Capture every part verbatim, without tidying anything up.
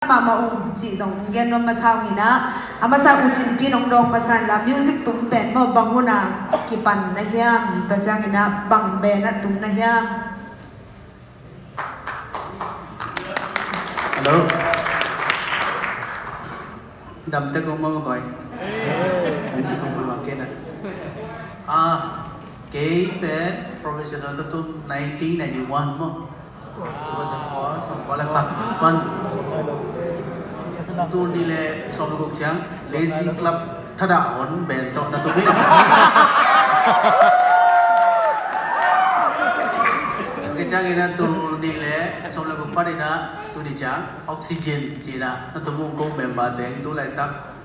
Mama ung cih zong gen nuam masa ung inah, a masa U Cin Pi nong dawng masa inla, music tum pen maw bang hunah kipan na hiam, tua ciang inah bang benah tum na hiam? Hello. Dam tek ung maw, boy. Dam tek ung maw, kena. Ah, kei pen professional ka tum nineteen ninety-one maw. Two thousand four, sawm kua le khat pan tul nih le sawm le guk ciang Lazy Club thadah hon band tawh na tum hi. Kei ciang inah tul nih le sawm le guk pan inah tuni ciang Oxygen ci inah na tum ung, ko member teng tu laitak,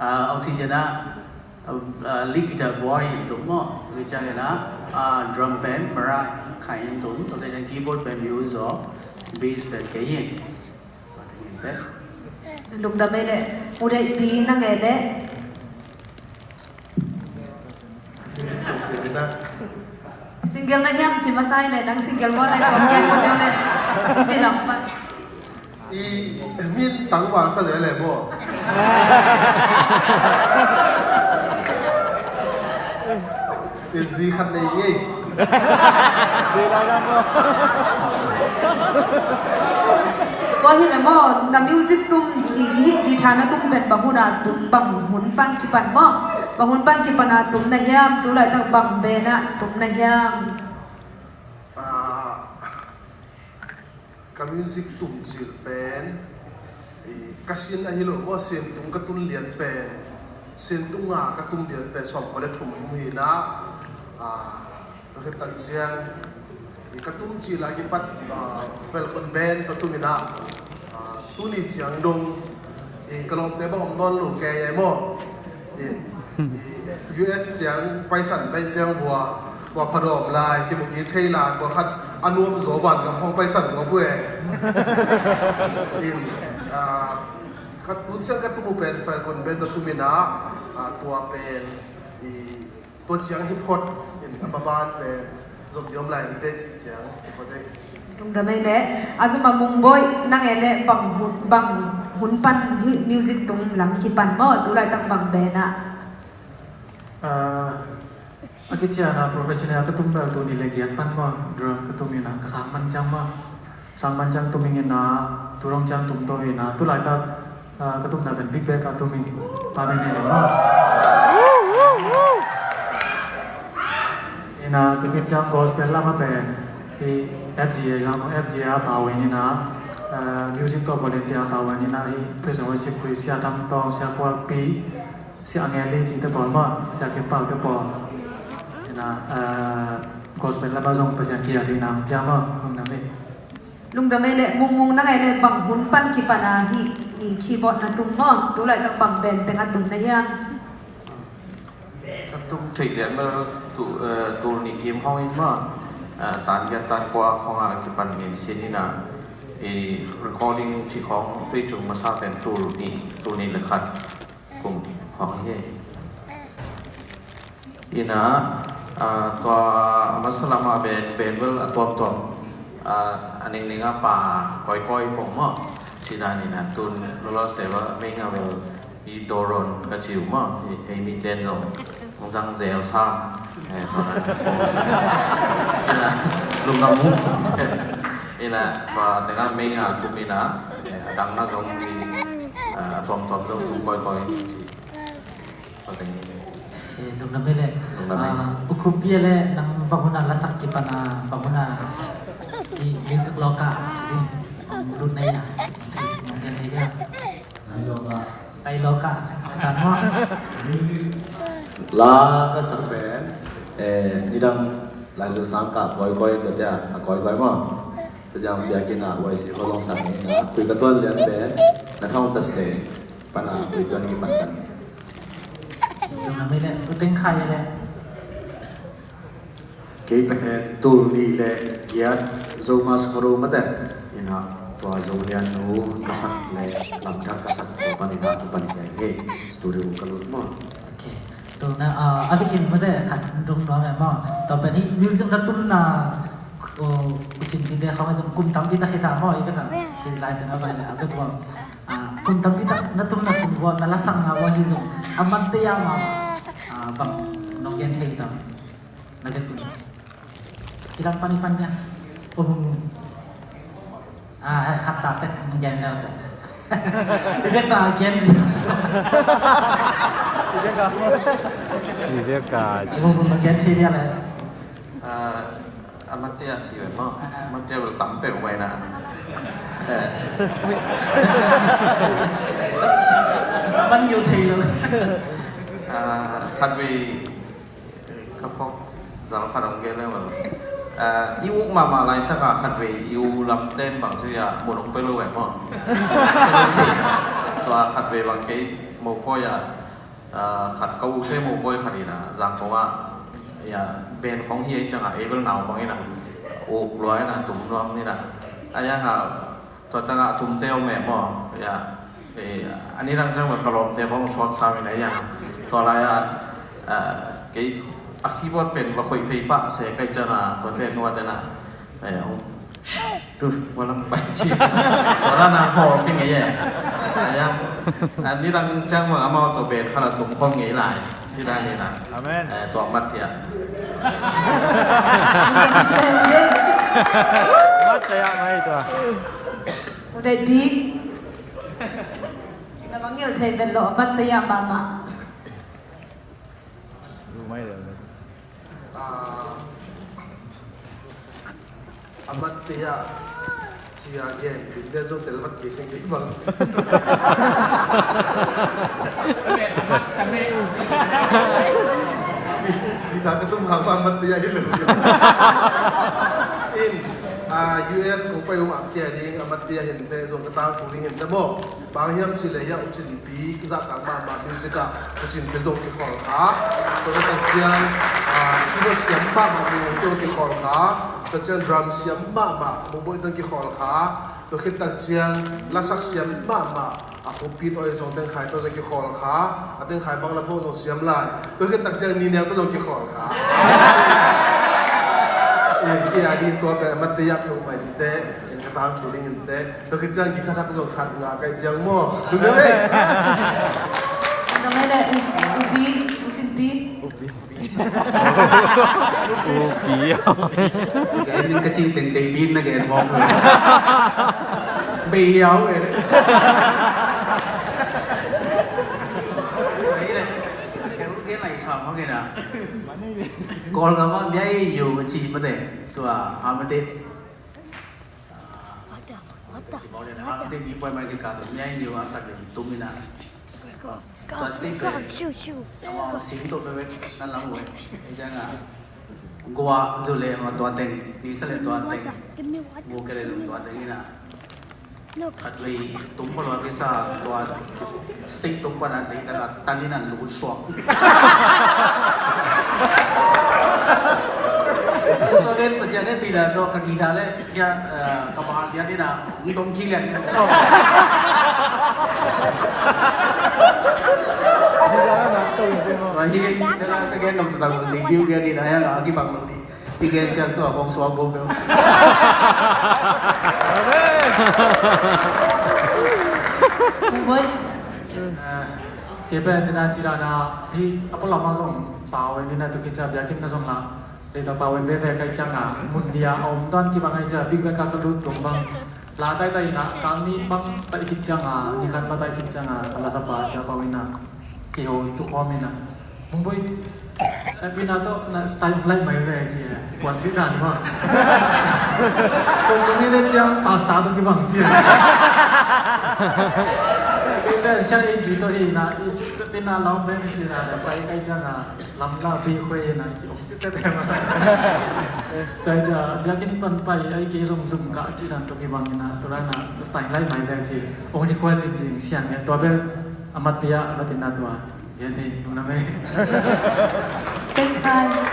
ah, Oxygen ah, ah, ah, lead guitar boy in tum maw. Kei ciang inah, ah, drum pen Mara Khai in tum. Kei ciang keyboard pen Muse aw, bass pen kei in. Lungdam ei leh. U Deih Pi, nang ei leh. Music tum cih inah. Single na hiam ci masa ei leh, nang single maw leh, kong gen maw leh. Ci lam pan. I min tangval sa zel leh maw. In zi khat nei ngei. Tua hi na maw, na music tum, i, i, guitar na tum pen bang hun a tum, bang hun pan kipan maw? Bang hun pan kipan a tum na hiam, tu laitak bang band a tum na hiam? Ah, ka music tum cil pen, i, ka sin ahi lo maw, sin tung ka tun lian pen, sin tung a ka tum lian pen sawm kua le thum hi na, ah, ka khit tak ciang, i, ka tum cil a kipat, ah, Falcon Band ka tum hi na, ah, tuni ciang dong, i, ka lawmte bang om nawn lo kei ai maw? In, i, U S ciang paisan pai ciang vua, vua phadawm lai, kimu kik thei lai, vua khat a nuam zaw van lam hong paisan vua pu e. In, ah, ka tu ciang ka tumu pen Falcon Band ka tum hi na, ah, tua pen, i, tua ciang hip hop in a maban pen zom diom lai in te cih ciang hip hop ei. Lungdam ei leh. A zum a Mung Boih, nang ei leh bang hun, bang hun pan hi music tum lam kipan maw, tu laitak bang band a? Ah, a kician a professional ka tum bel tul nih le giat pan maw, drum ka tum hi na, ka sang man ciang maw. Sang man ciang tum ing hi na, tu dong ciang tum to hi na, tu laitak, ah, ka tumna pen big band ka tum ing, pa pen hi na maw. Hi na, tu khit ciang gospel lam a pen, hi F G A lam, F G A a pau hi na, ah, music to volunteer a pau hi na, hi praise and worship khui Sia Thang Tawng, Sia Khual Pi, Sia Angel Lee cihte pawl maw, Sia Kim Pau te pawl. Hi na, ah, gospel lam a zong Pasian kiat hi na, pia maw, lungdam ei. Lungdam ei leh. Mung Mung, nang ei leh bang hun pan kipan a hih, i, keyboard na tum maw, tu laitak bang band teng a tum na hiam? Ka tum theih lian bel tu, eh, tul nih kim khawng in maw, eh, tan giat tan kua khawng a kipan in sin hi na, i, recording cih khawng vei cung masa pen tul nih, tul nih le khat kum khawng hi. Hi na, ah, tua a masa lam a band, band bel a tuamtuam, ah, a ningning a pa kawikawi pong maw. Ci dan hi na, tun lolo se bel mei nga bel i Doron ka ci uh maw. Hei, hei miten zong hong zang zel sam. Eh, tua na. Hi na, lungdam uh. Hi na, tua teng a mei nga kum hi na, eh, a dang na zong hi, ah, a tuamtuam zong kum kawikawi. Ok, lungdam ei leh. Lungdam ei. Ah, U Khup Pi leh, nang bang hun a lasak kipan a, bang hun a i music loka ci ding, lut na hia? Nang gen na hia? Tailawka, sing tan maw. La ka sak pen, eh, nidang lai lu sang ka kawikawi tua tia, sa kawikawi maw. Tua ciang biakinn ah Y C ko zong sang hi na, khui ka tuan lian pen, na thawng ta se. Pana khui tuan kipan tan. Lungdam ei leh. U Teng Khai leh. Kei pen tul nih le giat Zomus Khuado mate. Hi na, tua Zo lian nu ka sak le lamdang ka sak tua pan hi na, kipan hi ngei. Studio ka lut maw. Ok. Tua na, ah, a bikin mate khat dong nuam e maw. Tua pen hih music na tumna, oh, U Cin Pi te khawng zong kum tampi ta khita maw, i bek a. Hih lai teng a vai le a bek maw. Hun tampi tak na tumna sung ua, na lasakna ua hi zong, a man te a mama, ah, bang nong gen thei tam. Na gen kun. Kidang pan i pan dia. Ko bung. Ah, khat ta tek nong gen leu te. I bek ta gen si. I bek ka. Ko bung nong gen thei dia le. Ah, a man te a ci ve maw. A man te a bel tam peuh mai na. Eh. A man ngil thei lo. Ah, khat vei ka phawk zal khat hong gen leng bel. Ah, i uk mahmah laitak a khat vei i u lam ten bang ci a mun hong pia lo ve maw. Tua khat vei bang kei mopawi a, ah, khat ka u te mopawi khat in a, Zangkong ah, ya, ben khong hi a, i ciang a, ei bel nau bang in a, uk lua in a, tum nuam in a. A yang a, tua tang a tumte om e maw, ya. Eh, a ni dang ciang bel ka lawmte khong suak sam in a, ya. Tua lai a, ah, kei a keyboard pen va khoih phei pah se ka hih ciang a, tuate nuat in a, eh, hong Tu, walang bai ci. Wala na hall keng ngei e. Aya. Ani lang ciang ma amau to ben khala tum khong ngei lai. Ci dan ni na. Amen. Eh, tua mat ya. Mat ya mai tua. Udah di. Na mangil thei ben lo mat ya mama. Lu mai lo. Ah, a mat te ah cia gen, bin den zong tel vat kei seng dei bang. Guitar ka tum hang ma a mat te ah hi lo. In, ah, U S kong pai um ah kia ding, a mat te ah hin te zong ka tau thu ding hin te maw. Bang hiam cih leh hiah U Cin Pi, zahtak mahmah music ah U Cin Pi zong kikhawl kha. Tua khit tak ciang, ah, keyboard siam mahmah Mu Boi zong kikhawl kha. Tua ciang drum siam mahmah Mu Boi zong kikhawl kha. Tua khit tak ciang lasak siam mahmah a Khup Pi Toi zong, Teng Khai Toi zong kikhawl kha. A Teng Khai bang la phawng zong siam lai. Tua khit tak ciang Ni Neu Toi zong kikhawl kha. In kia di tua pen a mat te ah peuhmah in te. In ka tang thu ding in te. Tua khit ciang guitar thak zong khat ngah ka hih ciang maw. Lungdam ei. Lungdam ei le, U, U Pi, U Cin Pi. U Pi. Ka en in ka ci teng Bei Pi na gen mawk. Bei Yau e. Ei le. Khen lai sa mawk e na. Kawlgam ah mya ei yo ci mate. Tua, ha mate. Ci mawk ni na, a te mi poi mai kikal, mi ai niu a khat ve tum ina. Tua state ve, ama sing to ve ve, na lang ve. Ei jang a, gua zu le ama tua teng, ni sa le tua teng, mu ke le tua teng ina. Khat ve tum pa lua kisa tua. State tum pan an dei ta la tan in an lut suak. So den Pasian ne pina to ka kita le kia, eh, ka ba dia ni na ung dong ki lian. Wa hi, kala ka gen dong ta dong ni biu kia ni na ya ki bang ni. I gen ciang tua hong suak bawk lo. Amen. Ui. Eh, kei pen tena ci dan a, hi, a pualam ah zong pau en ina, tu khit ciang biakinn na zong la. Dei ta pau en veve ka hih ciang a, mun dia om dan kibang a hih ciang, bik bek a ka lut tung bang. La tai tai ina, kal nih bang tai khit ciang a, ni khat bang tai khit ciang a, ka la sa pa cia pau ina. Kiho tu khawm ina. Mung Boi, eh, pina tawh na style hong laih mai ve ci e. Puan sih dan maw. Kong kong ngen ciang pasta tawh kibang ci e. Kei pen siang in ci tawh hi na, i sih sih pina lam pen ci na, pai kai ciang a, lam la pi khuai na, ci ong sih sih te maw. Kai ciang, biakinn pan pai, ai kei zong zum ka ci dan tawh kibang na, tu dan na, style laih mai ve ci. Ong ni khuai ci ci, siang ne, tua bel, a mat pia, a mat ina tua. Gen thei, nung na mei. Thank you.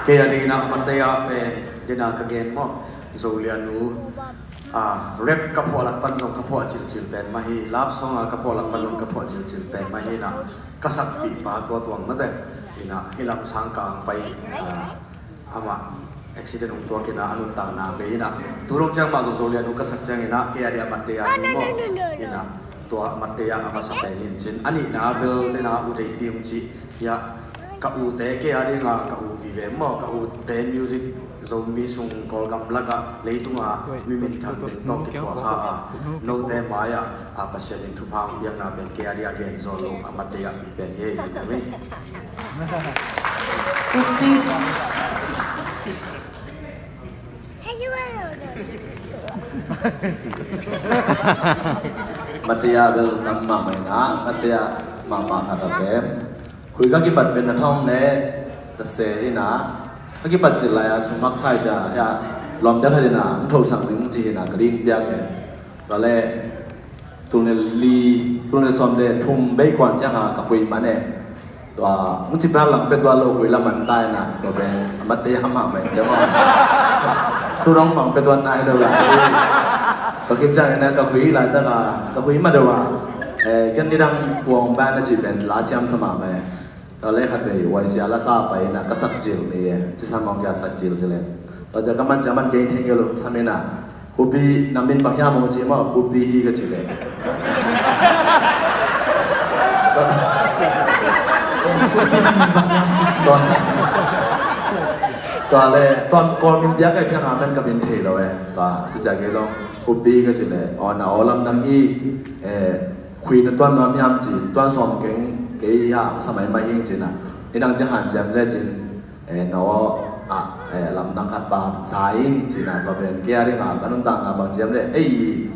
Kei a ding ina a mat dei a pen, dena ka gen maw. Zo Lian U, ah, rap ka phuah lak pan zong ka phuah cilcil pen mah hi, love song a ka phuah lak pan zong ka phuah cilcil pen mah hi na, ka sakpih pa tua tuang mate. Ina, hi lam sang ka ang pai, ah, amah accident hong tuak ina, a nuntakna bei ina. Tu dong ciang mah Zo Zo Lian U ka sak ciang ina, kei a ding a mat dei a hi maw. Ina. Tua Mate a a masa pen hi in cin, a nihna bel nena U Dei Pi hong ci. Hiah ka ute kei a dinga ka u vive maw, ka ute music Zomi sung Kawlgam lakah leitunga mi minthang pen tawh kithuah kha a, note mai-ah a Pasian in thupha hong piakna pen kei a dingah gen zaw lo a Mate a pi pen hi ei. Mate a bel tam mahmah ina, Mate a mahmah khat a pen khui ka kipat pen a thong ne ta se ina, ka kipat cil lai a sung mak sai cia, ya, lawmte khat ina hong thosak ning ci ina ka ding piak e. Tua le tul ne li, tul ne sawm le thum bei kuan ciang a ka khui man e. Tua hong cipna lam pia tuan lo khui lam man tai na, tua pen a Mate a mahmah in te maw. Tu dong mang pia tuan nai lo lai. Tua khit ciang ina ka khui laitak a, ka khui ma deuh a, eh, ken nidang tuang ban na ci pen la siam sa mahmah e. Tua le khat vei Y C a la sa pai ina ka sak cil ni e, ci sa mawng kia sak cil ci le. Tua cia ka man cia man kei thei kei lo sam ina. Khupi na min bang hiam hong ci maw, Khupi hi ka ci le. Tua, tua le, tuan Kawl min piak ka ciang a men ka min thei lo e. Tua, ci cia kei zong Khupi ka ci le. Aw na aw lamdang hi, eh, khui na tuan nuam hiam ci, tuan sawm keng kei a sa mai mai hing ci na. Nidang ci hanciam le cin, eh, na aw ah, eh, lamdang khat pa sa ing ci na, tua pen kei a dinga ka nuntakna bang ciam le, ei,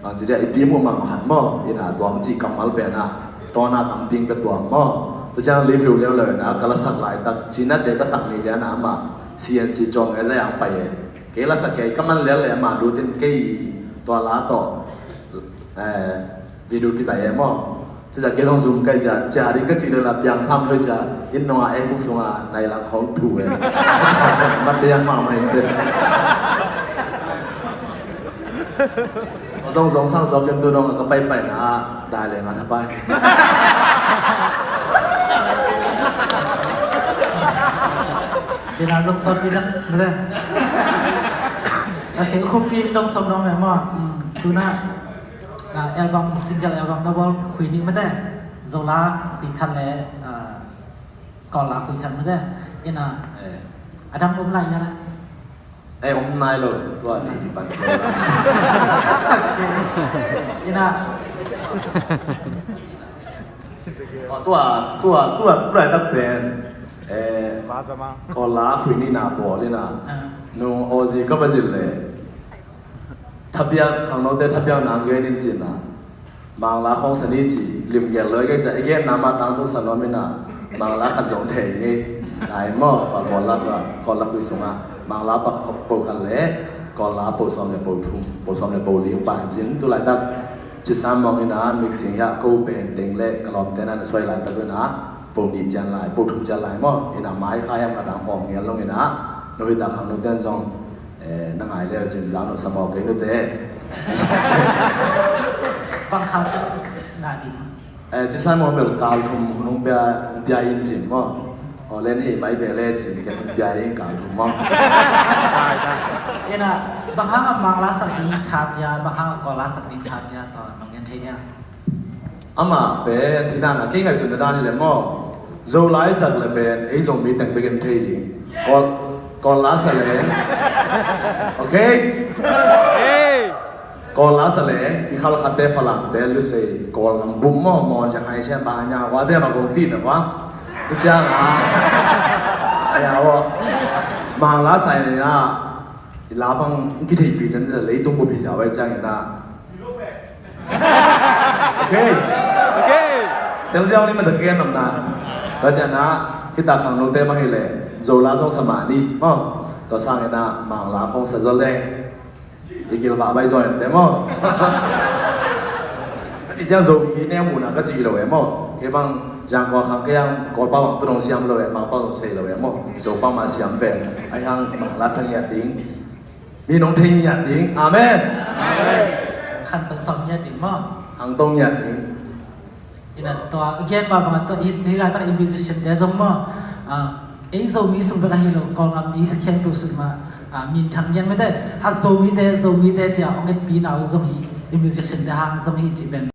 bang ci dia, i pi mu mang khat maw, ina tuam ci kammal pen a, tawn a tam ding ka tuam maw. Tua ciang li phiu leu leu ina, ka la sak laitak, ci nat de ka sak ni dia na ama, C N C cawng e zai ang pai e. Kei la sak kei, ka man lel le ama lut in kei tua la tawh, eh, video kizai e maw. Tua ciang kei zong zum kai cia, cia ding ka ci le la piang sam lo cia, inn nunga ek buk sunga nai lang khawng thu e. Mate a mahmah in te. Zong zong sang zong ken tu dong ka pai pai na, dai le nga tha pai. Kei na zong sawt pi dak, mate. Okay, Khupi dong sawm dong me maw. Hmm, tu na, ah, album, single album double khui ni mate. Zola khui khat le, ah, Kawl la khui khat mate. Ina, eh, a dang om lai ya la. Eh, om nai lo, tua ni hi pan Zola. Okay. Ina. Oh, tua, tua, tua, tua tak pen, eh, Kawl la khui ni na bawl ina. Ah. Nung Aussie ka va zin le. Thapiak, khangnote thapiak nang gen in cin a. Mangla khawng sa ni ci, lim gel loi kei cia, i gen nama tang tung sa nuam ina, Mangla khat zong thei ngei. Nai maw, pa Kawl la, Kawl la khui sunga, Mangla pa po khat le, Kawl la po sawm le po thum, po sawm le po li pa cin, tu laitak, ci sa mawng ina, mixing ya, ko pen teng le, ka lawmte na na suai laitak ina, po ni cian lai, po thum cian lai maw, ina mai kha yam ka tang pawm ngel long ina, no hita khangnote zong, Eh, na ngai leu cin zang no sa maw kei nute. Bang kha na ding. Eh, ci sa maw bel kal thum hunung pia, pia in cin maw. Aw len hi mai be le cin ken pia in kal thum maw. Ina, bang hang a Mangla sak ding tha pia, bang hang a Kawl la sak ding tha pia, tawh nong gen thei dia. Amah pen, hi dan a, kei ngaihsutna dan hi leh maw. Zolai sak leh pen, ei Zomi teng bek in thei ding. Kawl, Kawl la sa leh. Okay? Kawl la sa leh, i Khalkhatte, Falamte, Lusei, Kawlgam bup maw, maw, Rakhine, Shan, Panyang, wa te ma kong tin na wa. Ku ciang a. Aya wa. Mangla sa leh na. I la bang, kithei pi zan zan leh, leitung bup hi sa wa ciang na. Okay. Okay. Tel ziau ni ma ta gen nom na. Ba ciang na, hita khangnote bang hi leh, Zola zong sa mah ni, maw. Tua sang ina, Mangla khong sa zo leh. I gil va bai zo ente maw. Ka ci ciang Zomi ne mu na ka ci lo e maw. Kei bang, Zangkua khang kei ang, Kawlpau bang tu dong siam lo e, Mangpau dong sei lo e maw. Zopau ma siam pen. Ai hang, Mangla sa ngiat ding. Mi nong thei ngiat ding. Amen. Amen. Khan tong sawm ngiat ding maw. Hang tong ngiat ding. Ina tua, again, ma bang tua, hi, hi la tak i musician te zong maw. Ah, ei Zomi sung bek ahi lo, Kawlgam mi sa khempeuh sung ma, ah, minthang ngiat mete. Ha Zomi te, Zomi te cia, ong et pi na u zong hi, i musician te hang zong hi ci pen.